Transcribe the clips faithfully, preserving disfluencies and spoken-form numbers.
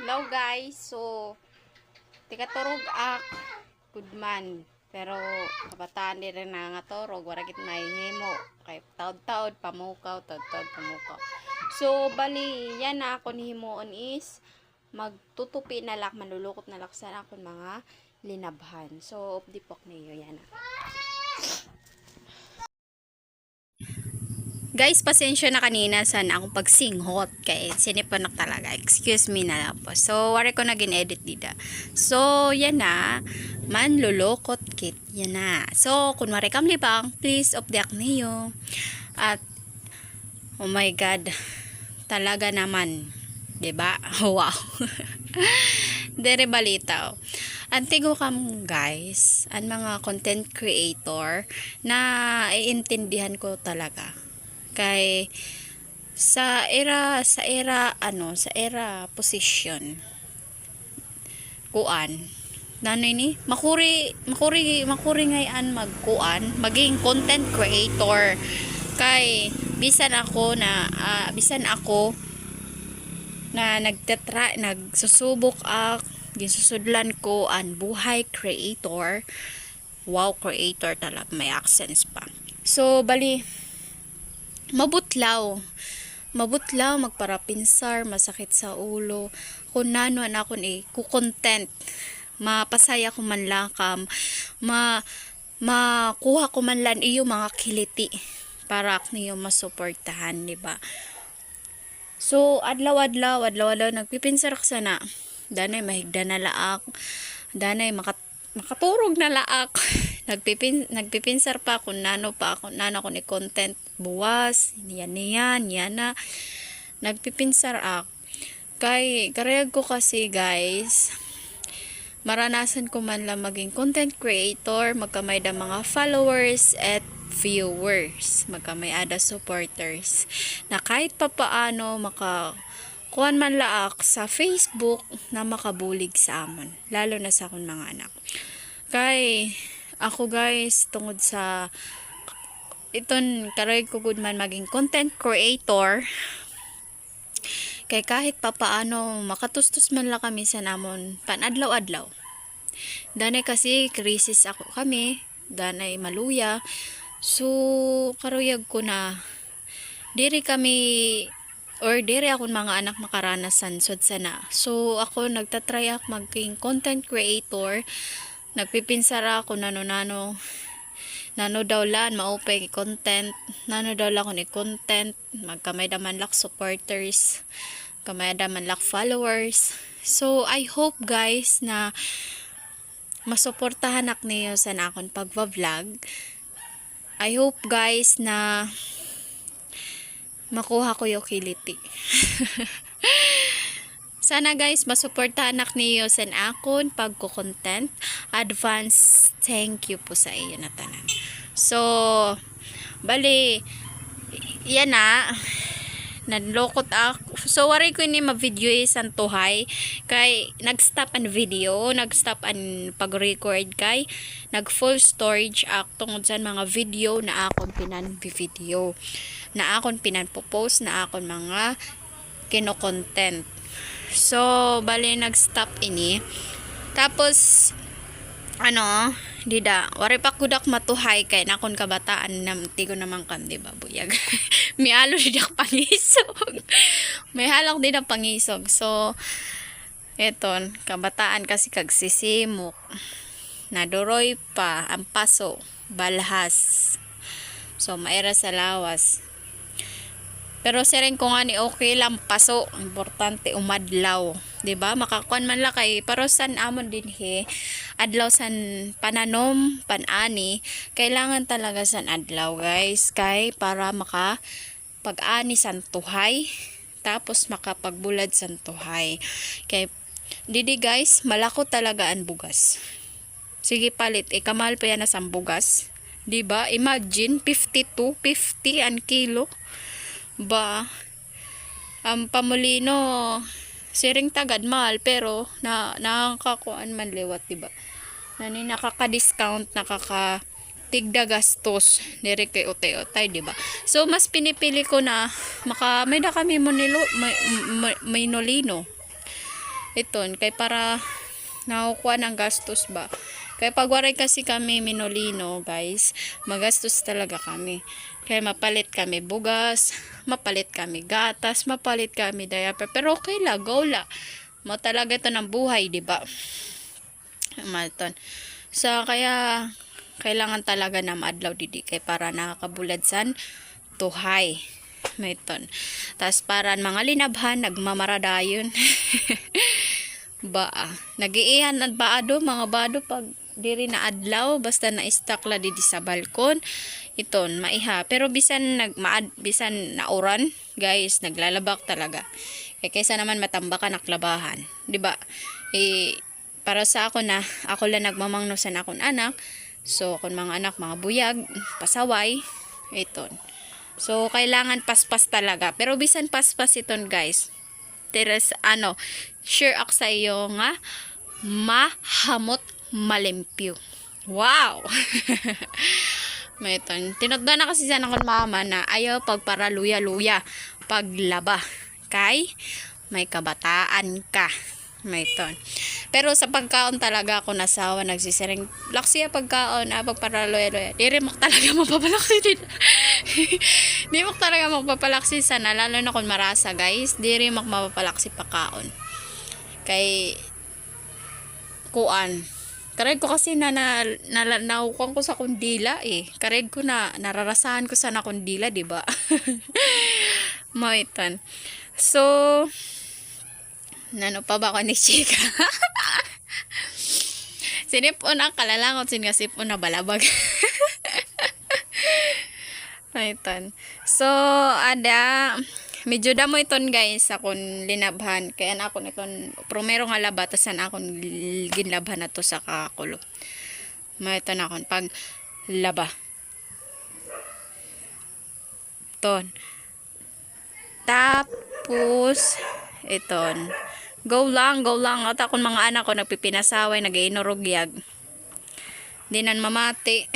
Hello guys, so tikaturog ak gud man. Pero kabataan diri nangaturog, waray gud mahihimo. Kay taud-taud pamukaw, taud-taud pamukaw. So bali yana akon hihimuon is magtutupi na la ak, manlulukot na la ak san akon mga linabhan. So updi po ak niyo yana. Guys, pasensya na kanina san akon pagsinghot kay sinipon ak talaga. Excuse me na la po. So waray ko na gin-edit dida. So yana, manlulukot kit yana. So kun waray kam libang, please updi ak niyo. At oh my God, talaga naman, 'di ba? Wow. Diri balitaw. Antigo kam guys, an mga content creator, naiintindihan ko talaga. Kay sa ira, sa ira ano, sa ira posisyon, kuan, nano ini, makuri, makuri, makuri ngay-an magkuan, maging content creator. Kay bisan ako na, ah, bisan ako na nagtatra-, nagsusubok ak, ginsusudlan ko an buhay creator. Wow, creator talaga, may accents pa. So bali, mabutlaw. Mabutlaw, magparapinsar, masakit sa ulo. Kun nano an akon iko-content, mapasaya ko man la kam, ma-, makuha ko man la an iyo mga kiliti para ak niyo masuportahan, 'di ba? So adlaw-adlaw, adlaw-adlaw nagpipinsar ak sana. Danay mahigda na la ak. Danay makat-, makaturog na la ak. Nagpipin-, nagpipinsar pa kun nano pa, kun nano akon i-content buwas, niyan, niyan, niyan na. Nagpipinsar ak. Kay karuyag ko kasi, guys, maranasan ko man la maging content creator, magkamay-ada mga followers at viewers, magkamay-ada supporters, na kahit papaano maka-, kuan man la ak sa Facebook na makabulig sa amon, lalo na sa akon mga anak. Kay ako, guys, tungod sa iton karuyag ko gud man maging content creator, kay kahit papaano makatustos man la kami san amon pan-adlaw-adlaw. Danay kasi krisis ako kami, danay maluya. So karuyag ko na diri kami or diri akon mga anak makaranas san sud sana. So ako nagta-try ak maging content creator. Nagpipinsar ako nano-nano, nano daw la an maupay content, nano daw la akon i-content, magkamay-ada man la ak supporters, kamay-ada man la ak followers. So I hope, guys, na masuportahan ak niyo san akon pagba-vlog. I hope, guys, na makuha ko iyo kiliti. Sana, guys, masuportahan ak niyo san akon pagko-content. Advance thank you po sa iyo na tanan. So bali yana, nanlukot ak. So waray ko ini ma-video san tuhay kay nag-stop an video, nag-stop an pag-record kay nag-full storage ak tungod san mga video na akon pinan-video, na akon pinan-popost, na akon mga kino-content. So bali nag-stop ini. Tapos ano, dida, waray pa gud ak matuhay kay an akon kabataan, antigo naman kam, 'di ba, buyag. May halo dida pangisog. May halo dida pangisog. So iton kabataan kasi kagsisimok. Naduroy pa an paso, balhas. So maira sa lawas. Pero siring ko ngani okay la an paso, importante umadlaw, 'di ba? Makakuan man la kay pareho san amon dinhi, adlaw san pananom, pan-ani, kailangan talaga san adlaw, guys, kay para makapag-ani san tuhay, tapos makapagbulad san tuhay. Kay didi, guys, malako talaga an bugas. Sige palit, ikamahal pa yana san bugas. 'Di ba? Imagine, fifty-two, fifty an kilo. Ba, an pamulino, siring tagad mahal, pero na, nakakakuan man liwat, 'di ba? Nani, nakaka-discount, nakaka-tigda gastos, diri kay utay-utay, 'di ba? So mas pinipili ko na maka, may-ada kami monilo-, may, may, minolino. Iton, kay para nakukuha ng gastos ba. Kay pag waray kasi kami minulino, guys, magastos talaga kami. Kay mapalit kami bugas, mapalit kami gatas, mapalit kami diaper. Pero okay la, go la. Mao talaga ito ng buhay, di ba? Maton. So, kaya kailangan talaga na maadlaw didi kay para nakakabulad san tuhay. Maiton. Tas para an mga linabhan, nagmamaradayon. Ba, ah. Nag-iihan an baado, mga baado, pag diri na adlaw, basta na-stuck la didi sa balkon. Iton, maiha. Pero bisan nag-, maad-, bisan nauran, guys, naglalabak talaga. Kay kaysa naman matambakan ak labahan, di ba? Eh, para sa ako na, ako lang nagmamangno san akon anak. So, akon mga anak, mga buyag, pasaway, iton. So, kailangan paspas talaga. Pero bisan paspas iton, guys. Teres, ano, share ak sa iyo nga mahamot malimpyo. Wow! Maiton. Tinutdan na kasi san akon mama na ayaw pagparaluya-luya paglaba. Kay may kabataan ka. Maiton. Pero sa pagkaon talaga, akon asawa nagsisiring, "Laksiha pagkaon, ah, pagparaluya-luya." Diri mak talaga mapapalaksi dida. Di mak talaga mapapalaksi sana, lalo na kon marasa, guys. Diri mak mapapalaksi pagkaon. Kay, kuan. Karayg ko kasi na, na, na, nakukuan ko sa akon dila, eh. Karayg ko na, nararasahan ko san akon dila, di ba? Maiton. So, nano pa ba ako ni chika? Sinip-on na kalalangot, sin nga sip-on na balabag. Maiton. So, ada, medyo damo iton, guys, akon linabhan. Kay an akon iton, primero nga laba, tas an akon l-, ginlabhan ato sa kakulo. Maiton akon paglaba. Ton. Tapos, iton. Go lang, go lang. At akon mga anak ko, nagpipinasaway, nag-iinurugyag. Di nan mamati.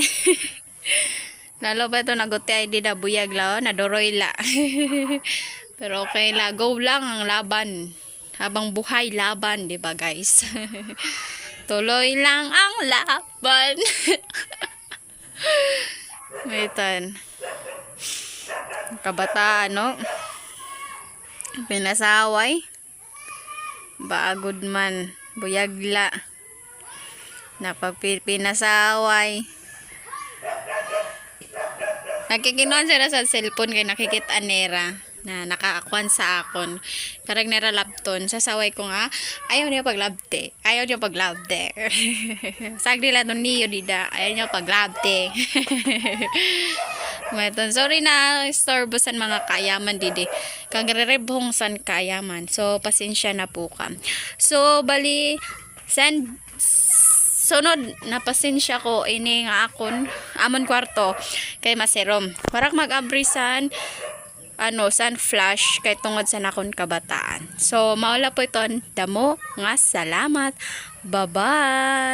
Lalo pa ito, nagutiay dida, buyag la, oh, naduroy la. Pero okay la, go lang ang laban. Habang buhay, laban, di ba, guys? Tuloy lang ang laban. Maiton. Kabataan, no? Pinasaway. Baagod man, buyag la. Napagpipinasaway. Nakikinuan sila sa cellphone kay nakikit-an nira na nakakuan sa akon. Karag nira labton. Sasaway ko nga, ayaw niya paglabti. Ayaw niyo paglabte. Sagdi la ton niyo dida. Ayaw niyo paglabte. Maiton, sorry na istorbo san mga kaayaman didi. Kagriribhong san kaayaman. So, pasensya na po ka. So, bali, san, sunod na pasensya ko, ini nga akon, amon kwarto, kay masirom. Warak mag-abri san, ano, san flash kay tungod san akon kabataan. So, mao la po iton, damo nga salamat. Bye-bye!